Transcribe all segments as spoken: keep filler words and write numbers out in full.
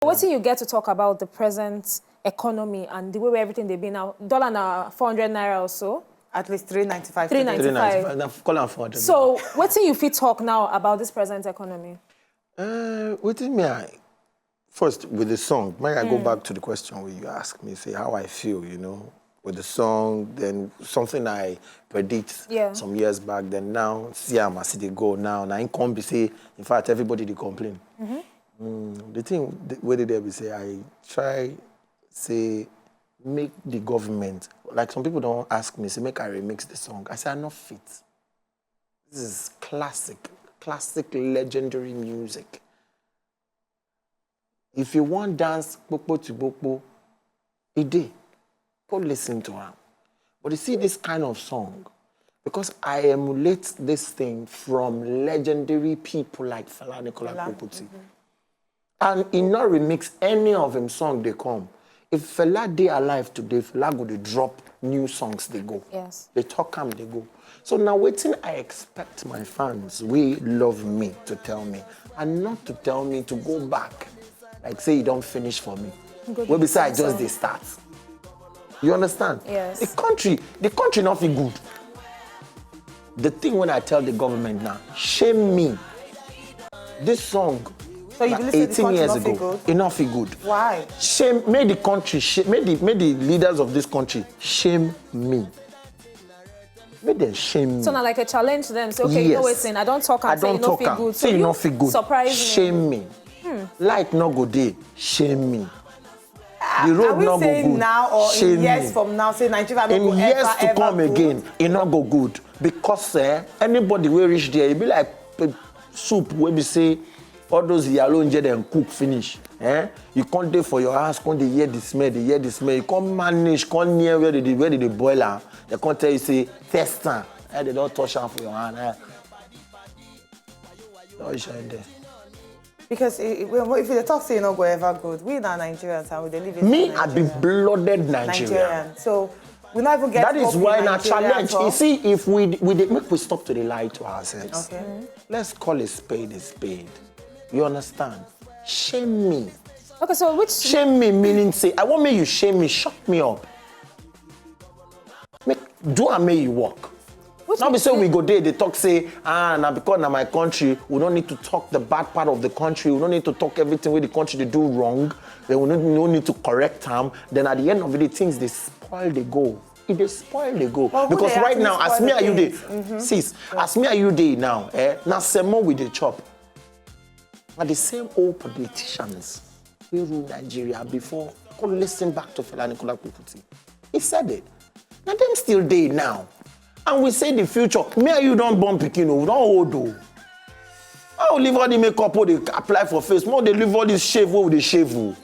Wetin you get to talk about the present economy and the way where everything dey be now? Dollar na four hundred naira or so. At least three ninety-five. Three ninety-five. Now call am four hundred. So wetin you fit talk now about this present economy? Uh, wetin me I first with the song. May I go back to the question where you asked me, say how I feel, you know, with the song, then something I predict Yeah. some years back, then now see am as e dey go now. Now it come be say, in fact, everybody dey complain. Mm, the thing th- wey dey there be say I try say make the government, like some people don ask me say make I remix the song. I say I no fit. This is classic, classic legendary music. If you wan dance kpokpo to kpokpo, e dey. Go listen to am. But you see this kind of song, because I emulate this thing from legendary people like Fela Nicola Kuti. And e no remix any of him song dey come. If Fela dey alive today, Fela go dey drop new songs dey go. Yes. Dey talk am dey go. So now wetin I expect my fans wey love me to tell me, and not to tell me to go back like say e don finish for me. Go Wey be say I do just dey start. You understand? Yes. The country, the country no fit good. The thing wey I tell the government now, shame me. This song So you na believe say the eighteen country years no fit ago, good? E no fit good. Why? Shame, make the country, shame, make the make the leaders of this country shame me. Make them shame me. So na like a challenge to them. Say, okay, you know Yes. wetin, I don talk am, I say you don no talk fit am. Good. Say So you no you fit good. Surprise me. Shame me. Light no go dey. Shame me. The Are road we no go saying good. Now or Shame in years me. From now, say Nigeria no In go years ever, to ever come good? Again, e no go good because eh, anybody wey reach there, e be like eh, soup wey be say all those yalo nje dem cook finish. Eh? You come dey for your house, come dey hear the smell, dey hear the smell. You come manage, come near where they dey- where they dey boil am. They come tell you say test am. Eh, they don touch am for your hand. Eh? Don shine there. Because i- i- well, if you talk say you no go ever good, we na Nigerians and we dey live in Me, I be Nigeria. Blooded Nigerian. Nigerian. So we not even get That to is go why be na Nigeria challenge. at all. You see, if we we dey make we stop to dey lie to ourselves. Okay. Let's call a spade a spade. You understand? Shame me. Okay, so which Shame me meaning say I want make you shame me, shut me up. Make do am make you work. Which Not be say means- we go there, they talk say, ah, now because now my country, we don't need to talk the bad part of the country. We don't need to talk everything where the country they do wrong. Then we don't, we don't need to correct them. Then at the end of the day, things they spoil, they go. If they spoil, they go. But who Because dey right now, actually as me spoil and you the dey, things? sis, as me and you dey now, eh, now same more with the chop. Now the same old politicians wey rule Nigeria before. Go listen back to Fela Nicola Kuti. He said it. Now them still dey now. And we say the future. Me and you don't born pikin o, we don't old o. I will leave all the makeup wey dey apply for face. More dey leave all this shave wey we dey shave o.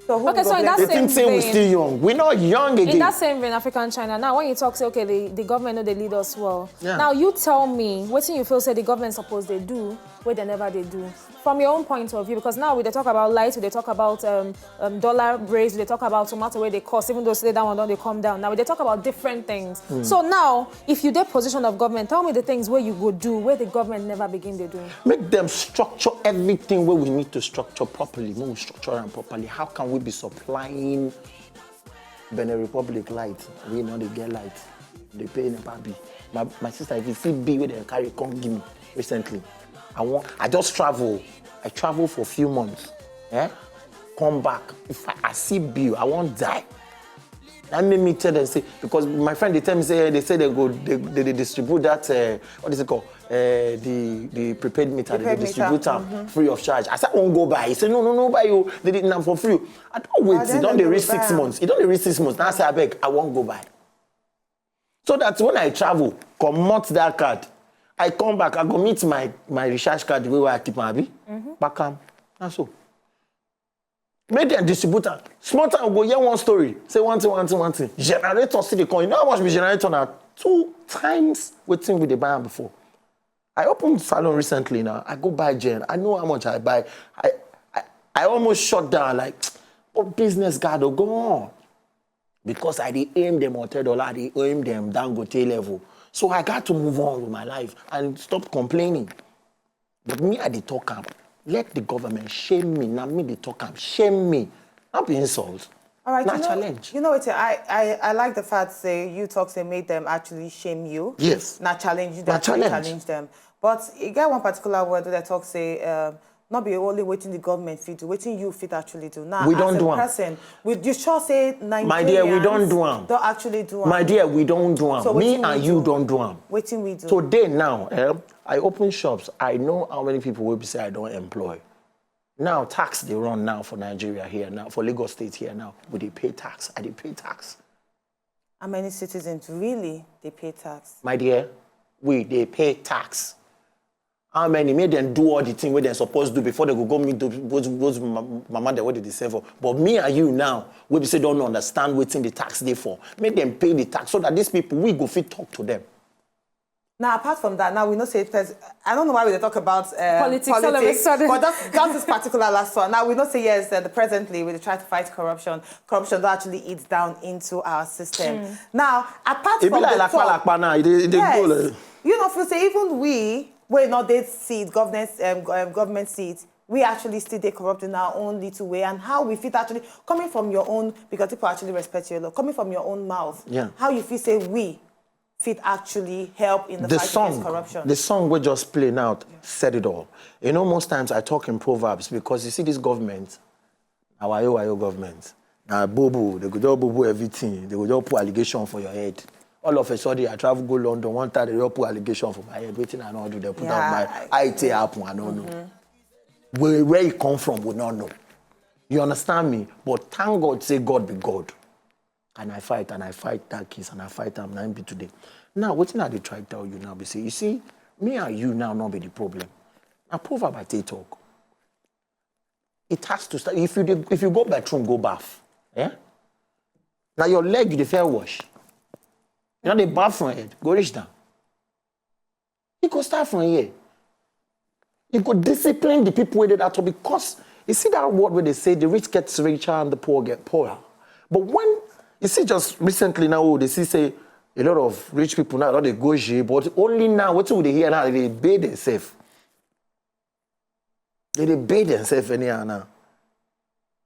So who Okay, go so in blame? that They same think say we vein- still young. We not young again. In that same vein, African China, now when you talk, say, okay, the, the government know they lead us well. Yeah. Now you tell me, what do you feel say the government supposed they do, where they never they do? From your own point of view, because now we they talk about light, we they talk about um, um, dollar raise, we they talk about tomato where they cost, even though say that one don't they come down. Now we they talk about different things. So now, if you dey position of government, tell me the things where you go do, where the government never begin they do. Make them structure everything where we need to structure properly. Make we structure them properly. How can we be supplying Benin Republic light? We know they get light. They pay NEPA bill. My, my sister, if you see bill where they carry, come give me recently. I want. I just travel. I travel for a few months. Eh? Come back. If I, I see bill, I won't die. That made me tell them say, because my friend they tell me say they say they go they, they, they distribute that uh, what is it called uh, the the prepaid meter. They Prepaid distribute meter, them free of charge. I said, "I won't go buy." He said, "No, no, no, buy you. They did now for free." I don't wait. Ah, It then don't they they go reach six buy. Months. It don't they reach six months. Now I say, "I beg, I won't go buy." So that when I travel, come out that card. I come back, I go meet my my recharge card the way where I keep my abi. Back am. That's all. Make them distribute am. Small time go hear one story. Say one thing, one thing, one thing. Generator still dey come. You know how much be generator now? Two times wetin we dey buy am before. I open salon recently now. I go buy gen. I know how much I buy. I I, I almost shut down. Like, but business guy go on. Because I dey aim them Otedola, I dey aim them Dangote level. So I got to move on with my life and stop complaining. But me, I dey talk am. Let the government shame me. Now me they talk am, shame me. Not be insult. All right, Na you know, challenge. You know what? I, I, I like the fact say you talk say make them actually shame you. Yes. Not challenge you. Na Actually challenge. Challenge them. But you get one particular word that talk say um, not be only waiting the government fit do, waiting you fit actually do. Now, We as don't a do am. person, with you sure say Nigerians My dear, we don't do am. Don't actually do am. My dear, we don't do am. So Me wetin we and do? You don't do am. Wetin we do? Today now, eh, I open shops. I know how many people will be say I don't employ. Now tax they run now for Nigeria here now, for Lagos State here now. We they pay tax. I they pay tax. How many citizens really they pay tax? My dear, we they pay tax. How many make them do all the thing where they supposed to do before they go go meet those, those, those ma- mama that what they serve for? But me and you now, we be say don't understand waiting the tax they for. Make them pay the tax so that these people we go fit talk to them. Now, apart from that, now we know say pres- I don't know why we dey talk about uh, Politics all of a sudden. But that's, that's this particular last one. Now we know say yes, uh, the presently we dey try to fight corruption. Corruption don't actually eat down into our system. Now, apart It be from like the lakpa talk, lakpa now. It dey, it dey yes, go like, you know, if you say even we, we not they seat government, um, go- um, government seat, we actually still dey corrupt in our own little way. And how we fit actually coming from your own, because people actually respect you a lot. Coming from your own mouth, Yeah. How you feel say we fit actually help in the, the fight song, against corruption? The song we just play now said it all. You know, most times I talk in proverbs because you see this government, our wayo government, now boo boo, they go just boo boo everything. They go just put allegation for your head. All of a sudden, I travel go London. One time they just put allegation for my head. Waiting I don't do. They put Yeah, out my I T happen. I don't know where where it come from. We don't know. You understand me? But thank God, say God be God. And I fight and I fight that case and I fight am now be today. Now, what thing I dey try tell you now be say, you see, me and you now not be the problem. Now, proverb I take talk. It has to start. If you dey, if you go bathroom, go bath. Eh? Now your leg you dey fair wash. You know they bath from head, go reach down. You go start from here. You go discipline the people with that because you see that word where they say the rich get richer and the poor get poorer. But when you see just recently now, oh, they see say a lot of rich people now don't they go G, but only now what do they hear now they bathe themselves. They they bathe themselves anyhow now.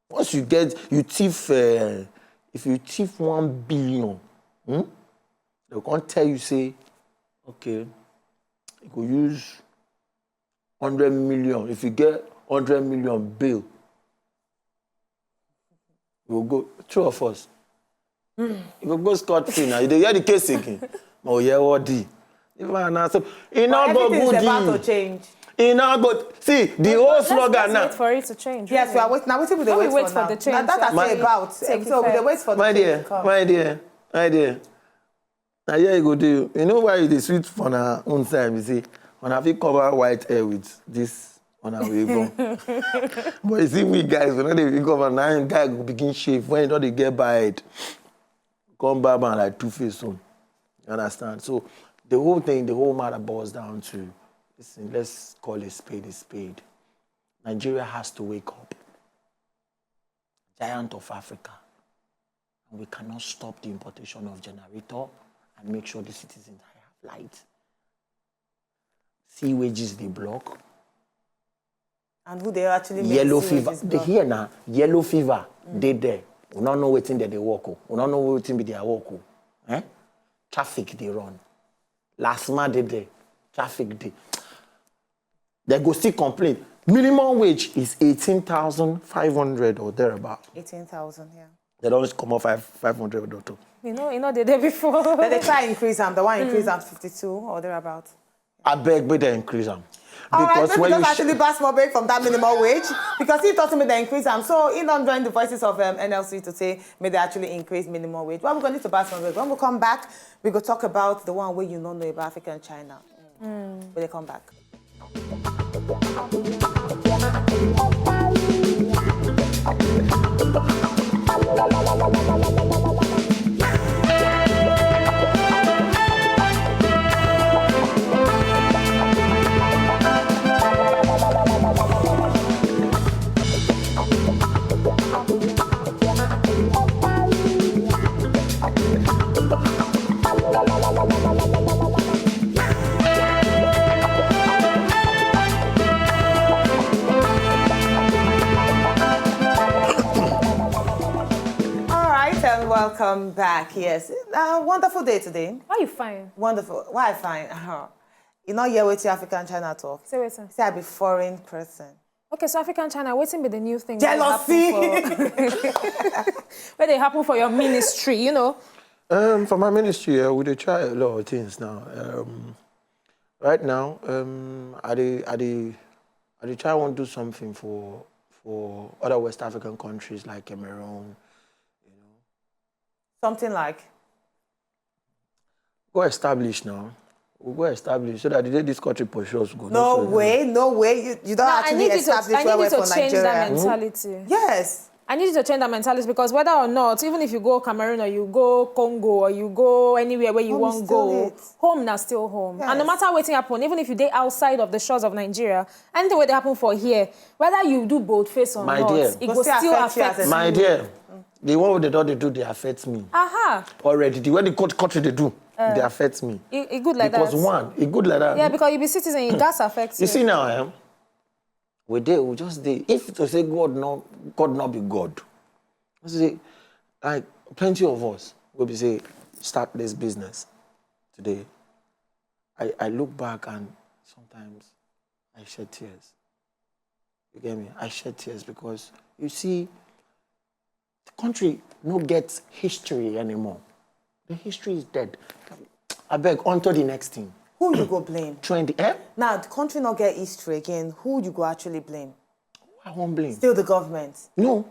Once you get you thief, uh, if you thief one billion, hmm? They can't tell you say, okay, you go use hundred million. If you get hundred million bail, you go go two of us. You go go scot free now. You dey hear the case again. Oh yeah, what the? If I now so, e no go Everything is good. about to You. Change. E no go see the whole Let's, slogan let's now. Wait for it to change. Yes, we Really. Are waiting. Now, what we dey When we wait wait for for now? The change, Now, that yeah. I say about. Take So we effect. dey wait for the My change dear, to come. My dear, my dear. Now here you go do. You know why it is sweet for our own time? You see, when I fit cover white hair with this on our way. But you see, we guys, we know they fit cover now. Guy go begin shave when you know they get bald. Come back and like two face soon. You understand? So the whole thing, the whole matter boils down to, listen, let's call a spade a spade. Nigeria has to wake up. Giant of Africa. And we cannot stop the importation of generator and make sure the citizens have light. See wages they block. And who they actually make Yellow see fever. This They block? Here now, yellow fever. They there. We don't know what thing that they work. Oh. We don't know what thing be their work. Oh. Eh? Traffic they run. Last month they there. Traffic they. They go still complain. Minimum wage is eighteen thousand five hundred or thereabout. Eighteen thousand, yeah. They don't come off five five hundred or two. You know, you know they did before. But they try increase them. The one increase them fifty-two or thereabout. I beg, but they increase them. All right, maybe when just you sh- actually pass more break from that minimum wage because he talking me they increase them. So he don't join the voices of um, N L C to say may they actually increase minimum wage. Well, we're going to pass more break. When we come back, we go talk about the one way you don't know about African China. When they come back. Welcome back. Yes, uh, wonderful day today. Why you fine? Wonderful. Why I fine? Uh-huh. You know, hear wetin African China talk. Say wetin? Say I be foreign person. Okay, so African China, wetin be the new thing? Jealousy. Where they happen for your ministry, you know? Um, for my ministry, uh, we dey try a lot of things now. Um, right now, um, I dey, I dey, I dey try wan do something for for other West African countries like Cameroon. Something like Go establish now. We go establish so that the day this country pursue us go. No way, no way. You, you don't No, I actually need you to, establish I well need well you for to change that Nigeria. Mentality. Yes. I need you to change that mentality because whether or not, even if you go Cameroon or you go Congo or you go anywhere where you Home is won't still go, it. Home na still home. And no Yes. matter wetin happen, even if you dey outside of the shores of Nigeria, anything wey dey happen for here, whether you do bold face or My not, dear. it Go go still still affect you as affect a you. My dear, the one wey they don dey do dey affect me Aha, already. The way the coun- country dey do dey affect me. it, it good like Because that. One, e good like that. Yeah, because you be citizen, it gats affect You you. See now, eh? We dey, we just dey. If to say God no, God no be God. You see, like plenty of us will be say start this business today. I, I look back and sometimes I shed tears. You get me? I shed tears because you see, the country no get history anymore. The history is dead. I beg, on to the next thing. Who you go blame? Trend, eh? Now the country not get history again. Who you go actually blame? I won't blame. Still the government. No.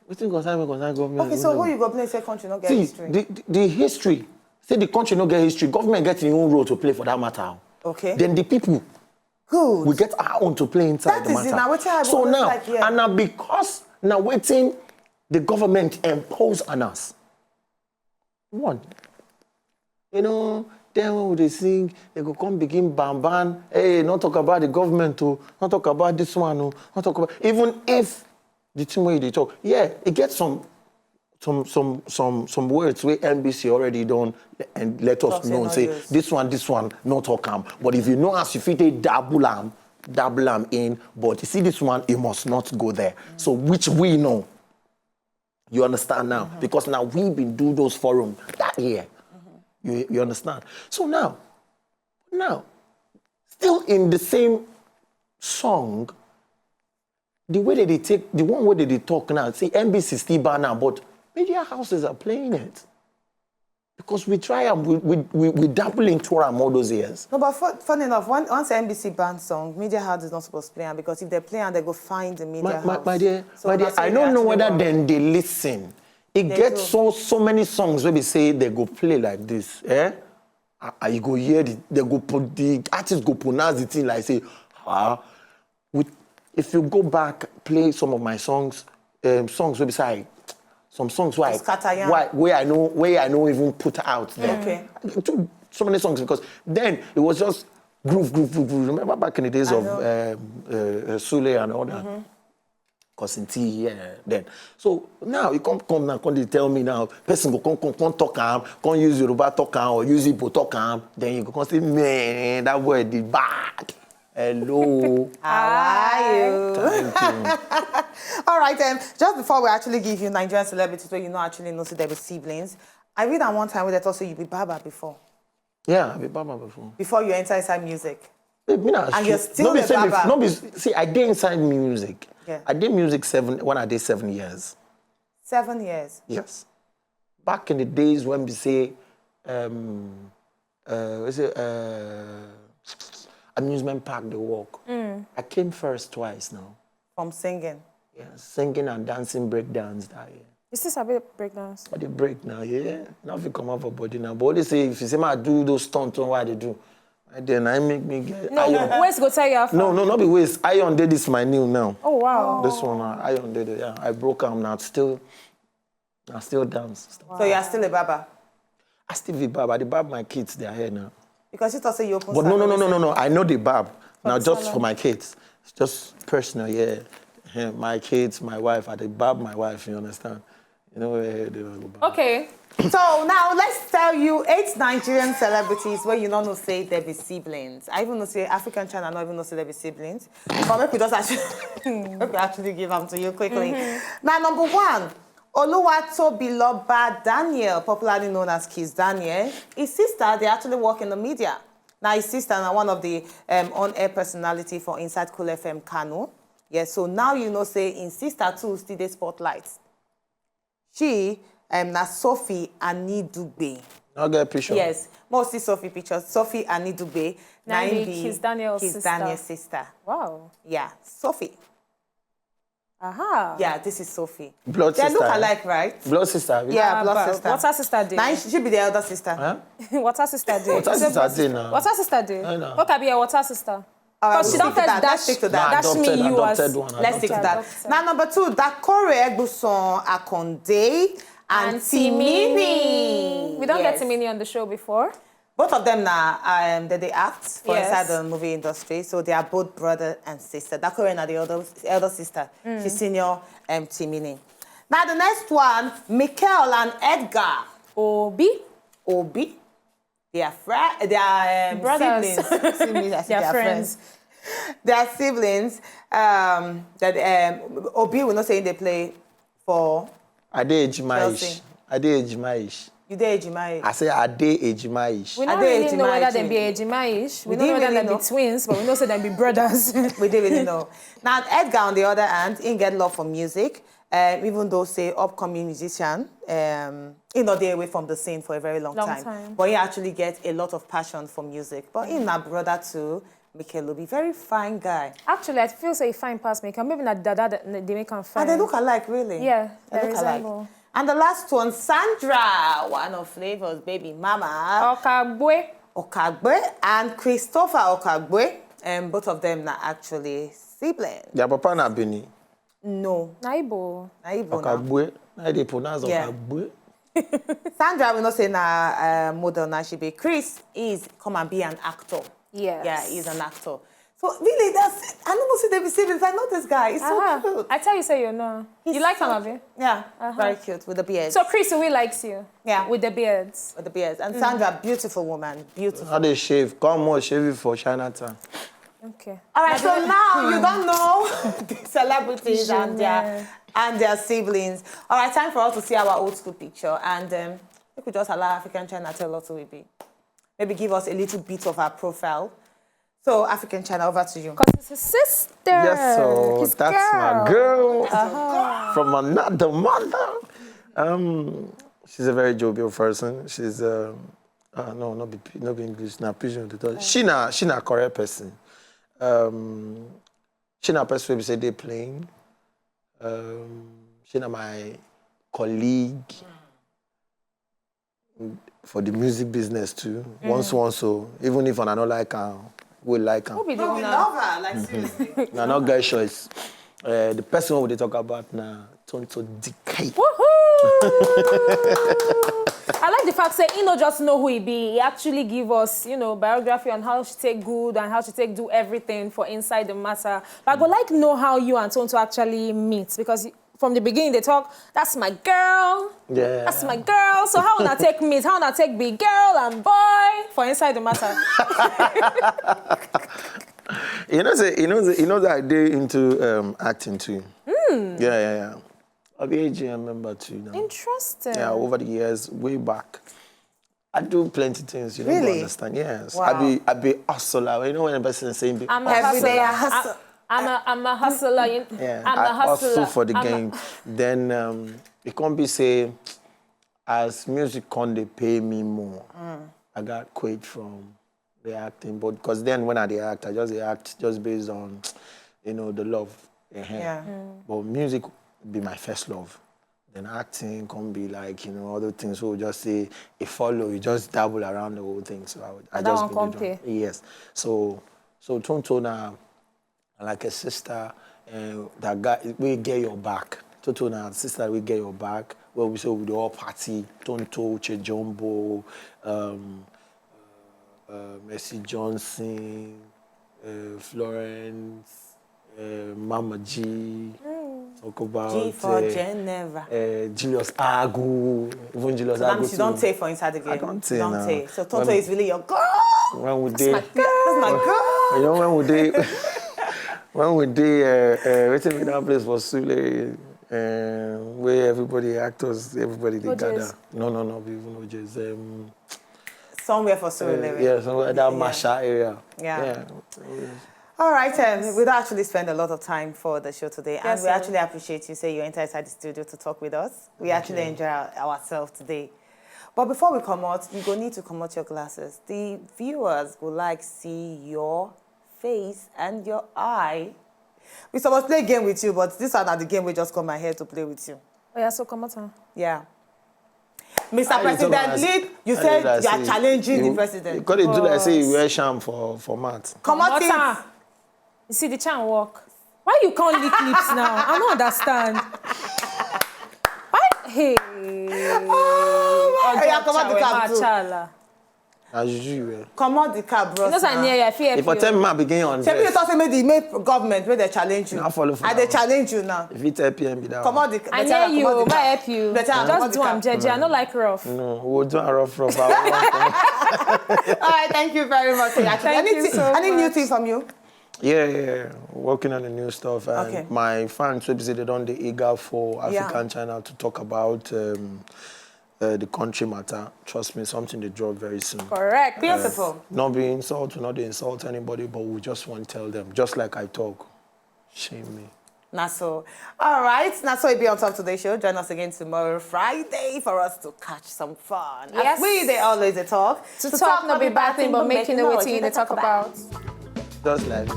Wetin concern me concern government. Okay, so No. Who you go blame? Say country not get See, history. The, the, the history. Say the country no get history. Government get im own role to play for that matter. Okay. Then the people, Good. We get our own to play inside That the is matter. it. Now wetin I So always now, like here. And now because now wetin the government impose on us. One, you know, then when we dey sing, they go come begin ban ban. Hey, not talk about the government o, not talk about this one o, not talk about, even if the thing wey you dey talk, yeah, e get some some some some some words wey N B C already don and let us Talk say know no say use. This one, this one, not talk am. But if you know as you fit dey dabble am, dabble am in. But you see this one, you must not go there. So which we know. You understand now? Because now we been do those forum that year. You, you understand? So now, now, still in the same song, the way that they take, the one way that they talk now, see N B C still ban now, but media houses are playing it. Because we try and we, we, we, we dabble into am all those years. No, but fun, funny enough, when, once N B C ban song, media house is not supposed to play am because if they play am, they go find the media My, my, house. my dear, So my na dear, so I e don't know actually whether work. Then they listen. It They gets do. so so many songs wey be say they go play like this. Eh? Ah, ah, you go hear the, they go put the artist go pronounce the thing like say, ah, with if you go back play some of my songs, um, songs wey be say I, some songs why Scatter yarn. Why where I know where I know even put out there. Okay. Too, so many songs because then it was just groove, groove, groove, groove. Remember back in the days I of know. Um, uh, uh, Sule and all that. Cause in tea here then. So now you come come now, come dey tell me now, person go come come come talk am, come use Yoruba talk am or use Igbo talk am, then you go come say, man, that boy dey bad. Hello. How are you? Thank you. All right, um, just before we actually give you Nigerian celebrities where you know actually know say they be siblings, I read am one time where they talk say you be barber before. Yeah, I be barber before. Before you enter inside music. Babe, me na And you're stru- still no be a say be- barber. No be see, I dey inside music. Yeah. I dey music seven when I dey seven years. Seven years. Yes. Back in the days when we say, um, uh, we say, uh, amusement park dey work. I came first twice now. From singing. Yeah, singing and dancing break dance that year. You still sabi breakdance? I dey break now, yeah. Now if you come out for body now, but only say if you say ma do those stunts on what I dey do, and then I make me get No, iron. Waist go tell you how far. No, no, not be waist. Iron did this my knee now. Oh wow. This one, uh, iron did it. Yeah, I broke am now. Still, I still dance. So you are still a barber. I still be barb. I dey barb my kids their hair now. Because you thought say you open But no, no, no, no, salon. No, no. I know they barb now, the just salon. For my kids. It's just personal, yeah. Yeah, my kids, my wife. I dey barb my wife. You understand? You know where hair dey go barb. Okay. So now let's tell you eight Nigerian celebrities where you don't know say they be siblings. I even know say African China not even know say they be siblings. But make we just actually, make we actually give them to you quickly. Now number one, Oluwatobiloba Daniel, popularly known as Kiss Daniel, his sister, they actually work in the media. Now, his sister na one of the um, on-air personality for Inside Cool F M Kano. Yes, so now you know say in sister too still dey spotlight. She um, na Sophie Anidugbe. No get picture. Yes, most see Sophie pictures. Sophie Anidugbe. Na im be Kiss Daniel Kiss sister. Daniel sister. Wow. Yeah, Sophie. Aha. Yeah, this is Sophie. Blood They sister. look alike, right? Blood sister. Abi? Yeah, blood but sister. Water sister dey. Now she be the elder sister. Huh? Water sister dey. Water sister dey now. Water sister dey. I know. Okay, be a water sister. All right, Because she we'll don stick to first that. Let's dash stick to that. dash me Adopted, you as adopted one. Let's stick to that. Adopted. Now, number two, Dakore Egbuson Akonde and, And Timini. We don't Yes. Get Timini on the show before. Both of them now, um, that they act for Yes. inside the movie industry, so they are both brother and sister. Dakore na the elder, elder sister. She's senior um, Timini. Now the next one, Mikel and Edgar Obi. Obi. They are friends. They are um, Brothers. Siblings. Siblings, I say They are they are friends. friends. They are siblings. Um, that um, Obi will not say they play for. I dey Ejimaish. Chelsea. I dey Ejimaish. You dey Ejimai. I say I dey Ejimaish. We I don't dey really know whether Ejimaish. they be Ejimaish. We We don't know didn't whether really they know. Be twins, but we know say they be brothers. We didn't really know. Now Edgar, on the other hand, he get love for music. Um, even though say upcoming musician, um, he not dey away from the scene for a very long, Long time. Time. But he actually get a lot of passion for music. But he na brother to Mikel Obi, very fine guy. Actually, I feel say he fine pass me. Maybe not dada that they make him fine. And they look alike, really. Yeah, They they look alike. Resemble. And the last one, Sandra, one of Flavors baby mama. Okagwe. Okagbe and Christopher Okagbe. Um, both of them are actually siblings. Their papa na Benin. No, Na Igbo. na Igbo now. Okagbe. Na they pronounce Yeah. Okagbe. Sandra, we not say na uh, model now. She be Chris is come and be an actor. Yes. Yeah, he's an actor. So really, that's I don't know see they be siblings. I know this guy. He's Aha. So cute. I tell you, say you know. He's You like so him, Abi? Yeah, very cute with the beard. So Chris, we likes you. Yeah. With the beards. With the beard. And Sandra, beautiful woman, beautiful. How they shave? Come on, shave it for Chinatown. Okay. All right, so now you don't know the celebrities and their Yeah. and their siblings. All right, time for us to see our old school picture, and um, we could just allow African China tell us who we be. Maybe give us a little bit of our profile. So African China, over to you. Because it's his sister. Yes, so His that's girl. My girl from another mother. Um, she's a very jovial person. She's um, uh, no, not be not be English, na pidgin. Because she na she na correct person. Um, she na person we say they playing. Um, she na my colleague for the music business too. Once, once, so even if I don't like her, we like her. Who be the No, we owner? Love her, like seriously. Na no get choice. Uh, the person we dey talk about na Tonto D K. Woohoo! I like the fact say he no just know who he be. He actually give us, you know, biography on how she take good and how she take do everything for inside the matter. But I go like know how you and Tonto actually meet because from the beginning they talk, "That's my girl." Yeah. That's my girl. So how una take meet? How una take be girl and boy for inside the matter? You know, say you know, say, you know that they into um, acting too. Yeah, yeah, yeah. I be A G M member too now. Interesting. Yeah, over the years, way back, I do plenty things. You don't Really? Understand? Yes. Wow. I be I be hustler. You know when a person saying be I'm a Every hustler. day I I'm- hustle. I'm a, I'm a hustler. You- Yeah, I'm a I hustler. hustle for the I'm a- game. Then um, it can't be say as music can they pay me more. I got quit from the acting, but because then when I dey act, I just dey act just based on, you know, the love. Ehen. Yeah. But music be my first love. Then acting can be like you know other things. So just say it follow, you just dabble around the whole thing. So I, would- I And that just one been come the pay. Yes. So so Tonto now like a sister uh, that guy we get your back. Tonto na sister we get your back. Where we say we dey all party. Tonto, Uche Jumbo, um, uh, Mercy Johnson, uh, Florence, uh, Mama G. Talk about G for uh, Geneva. uh, Julius Agu, even Julius Madam, Agu. she don't too. Take for inside again. I don't take Don't now. Take. So Tonto When- is really your girl. When we dey, That's my girl. you know when we dey, when we dey, uh, uh, waiting in that place for Sule. um, where everybody, actors, everybody they O J's. Gather. No, no, no, be even O J's. Um, Somewhere for uh, Surulere. Yeah, somewhere that Yeah. Masha area. Yeah. Yeah. All right, um, we don't actually spend a lot of time for the show today, and Yes, we sir. Actually appreciate you say you enter inside the studio to talk with us. We actually enjoy our- ourselves today. But before we come out, you go need to come out your glasses. The viewers go like see your face and your eye. We supposed play game with you, but this one na the game we just come my head to play with you. Oh yeah, so come out. Huh? Yeah. Mister How you talk President, as- lead, you how said you talk you are as- challenging you, the president. You got to do like say you Boss. Wear sham for for mat. Come out Come it. out. You see the chan work. Why you can't lick lips now? I don't understand. Why? Hey. Oh, yeah, come out the cap too. Machala. As you do, eh? Come out the cap, bro. You know, say near your fear. If I tell me, I begin on Shebi you this. Talk say make the make government make they challenge you. Now follow for I they now. Challenge you now. If you tell P M be that Come one. out the. I Better near come out you. the But cap. help you. Better come out Just the do am, cap. Jeje. I no like rough. No, we'll do a rough rough. I won't come. All right, thank you very much. Actually, Thank you anything, so any new much. Thing from you? Yeah, yeah, yeah. Working on the new stuff. And Okay. My fans, so busy, they don't they eager for Yeah. African China to talk about um, uh, the country matter. Trust me, something they drop very soon. Correct. Beautiful. Not be insult, not they insult anybody, but we just want to tell them, just like I talk, shame me. Na so. All right, na so it be on Top Today Show. Join us again tomorrow, Friday, for us to catch some fun. Yes. As we they always they talk. To talk no be bad thing, but make you know what you need to talk about. Just like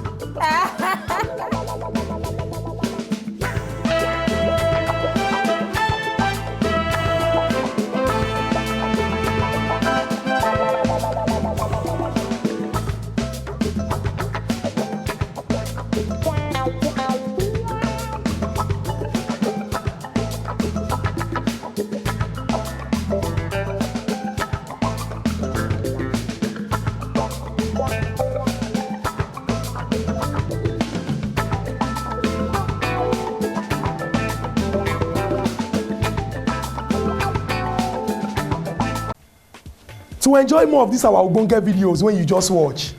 To enjoy more of these our ogbonge videos when you just watch,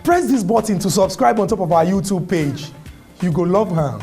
press this button to subscribe on top of our YouTube page. You go love am.